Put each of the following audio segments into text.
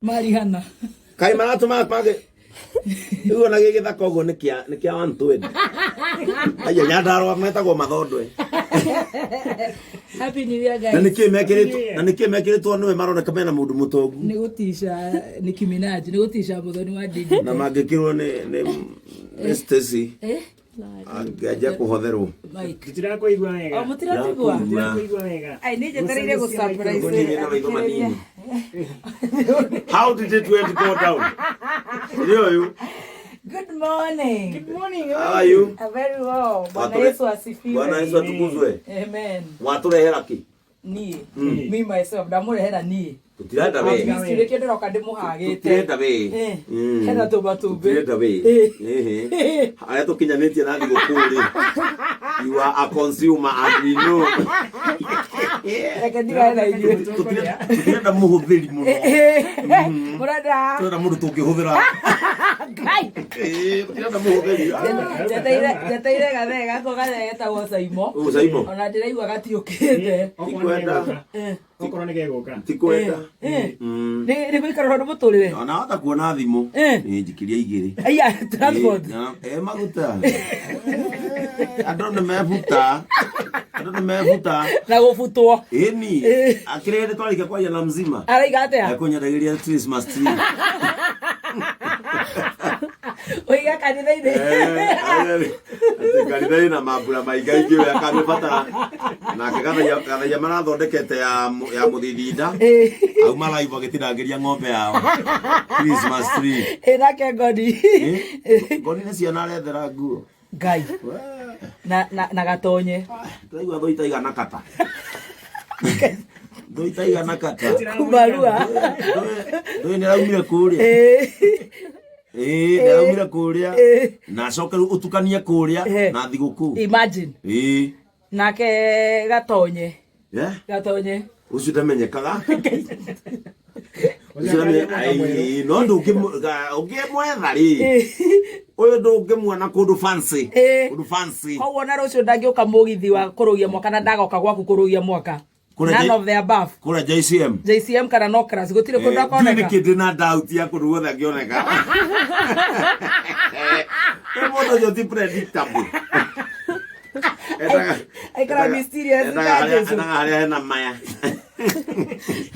Marihana. Kaĩ maratũma mangĩ rĩu ona gĩgĩthaka ũguo nĩ kĩa nĩ kĩa 120. Aya Nyandarũa metagwo mathondwe. Happy New Year Na guys. nĩkĩ mekĩrĩtwo na nĩkĩ mekĩrĩtwo nĩwe maroneka mena mũndũ mũtongu. Nĩ gũtica Nicki Minaj, nĩ gũtica mũthoni wa Didi. Na mangĩkĩrwo nĩ nĩ nĩ Stacy Eh? angĩanjia kũhotherwo. Mike. Tũtirakũigua wega. O mũtiratũigua? Tũtirakũigua wega. Ai nĩ njetereire gũ surprise. Ngũnyinyi na maitho manini. How did it went go down? Nĩ ũyũ. Good morning. Good morning. How are you? I'm very well. Bwana Watũre- Yesu asifiwe. Bwana Yesu atukuzwe. Amen. Watũrehera kĩ? Niĩ. Me myself ndamũrehera niĩ. Tũtirenda we. Kristo nĩkĩo ndĩroka ndĩmũhagĩte. Tũtirenda we. Eh. Mm. Hena tũmatumbĩ. Tũtirenda we. Eh. Ehe. Harĩa tũkinyanĩtie na thigũkũ rĩ. You are a consumer and we know. Reke ndigane na inyuĩ. Tũtirenda mũhũthĩri mũno. Mũrenda Tũrenda mũndũ tũngĩhũthĩra. Ngai. Eh, Tũtirenda mũhũthĩri. Njeteire njeteire gathee gakwa gathee getagwo Saimo. Ũũ Saimo. Ona ndĩraigua gatiũkĩte. Okorwo nĩ gegũka. Eh. Okorwo nĩ gegũka. Ti kwenda. Eh. Mm. Nĩ nĩ gũikara ũndũ mũtũrĩre. Ona hota kuona thimũ. Eh. Nĩ njikiria igĩrĩ. Aya transport. Eh, na- eh, maguta. Andũ nĩ mebuta. Andũ nĩ mebuta. Na gũbutwo. Ĩni. Eh. Akĩrĩ hĩndĩ twarĩkia kwaria na mzima. Araiga atĩa? Ekũnyendagĩria Christmas tree. Ũiga kanitha-inĩ. Eh, atĩ kanitha ĩna mambura maingaingĩ we akamĩbatara nake gathaia gathaia marathondekete ya mũ- ya mũthithinda Eh. auma live agĩtinangĩria ng'ombe yao Christmas tree Ĩ nake ngoni. Eh, ngoni nĩ ciana arethera nguo Ngai. Na na na gatonye. tũraigua thũ itaigana kata thũ itaigana kata Kumarua. ndũĩ nĩ araumire kũrĩa Eh. ĩĩ nĩ araumire kũrĩa Eh. na acoke rĩu ũtukanie kũrĩa Eh. na thigũkũ Imagine. ĩĩ Nake gatonye. Eh? Gatonye. ũcio ndamenyekaga Ũcio ndamenye- Ai, no ndũngĩmwetha rĩ ũyũ ndũngĩmuona kũndũ fancy Eh. kũndũ fancy Koguo na rũciũ ndangĩũka mũgithi wa kũrũgia mwaka na ndagoka gwaku kũrũgia mwaka. Kũrĩa None J- of the above. kũrĩa JCM JCM kana Nocras gũtirĩ kũndũ ndiũĩ akoneka. nĩkĩ ndĩ na doubt ya kũndũ guothe angĩoneka Ũyũ mũndũ ũcio ti predictable Endaga- Aikara mysterious endaga ta harĩa- Jesu. endaga harĩa hena maya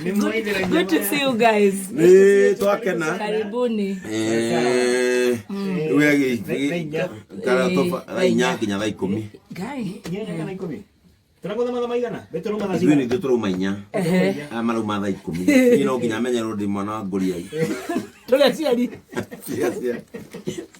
Nĩ mwaithĩragia Good to see you guys. nĩ twakena Karibuni. Eh, rĩu egi- Thaa inya. kana tũba- thaa inya nginya thaa ikũmi Ngai. Inyanya kana ikũmi. Tũragũtha mathaa maigana? Betũ rauma thaa ithuĩ cigana? nĩ ithuĩ tũrauma inya Ehe. aya marauma thaa ikũmi niĩ no nginya menyerwo ndĩ mwana wa ngũriai Tũrĩ aciari. Yes, yes.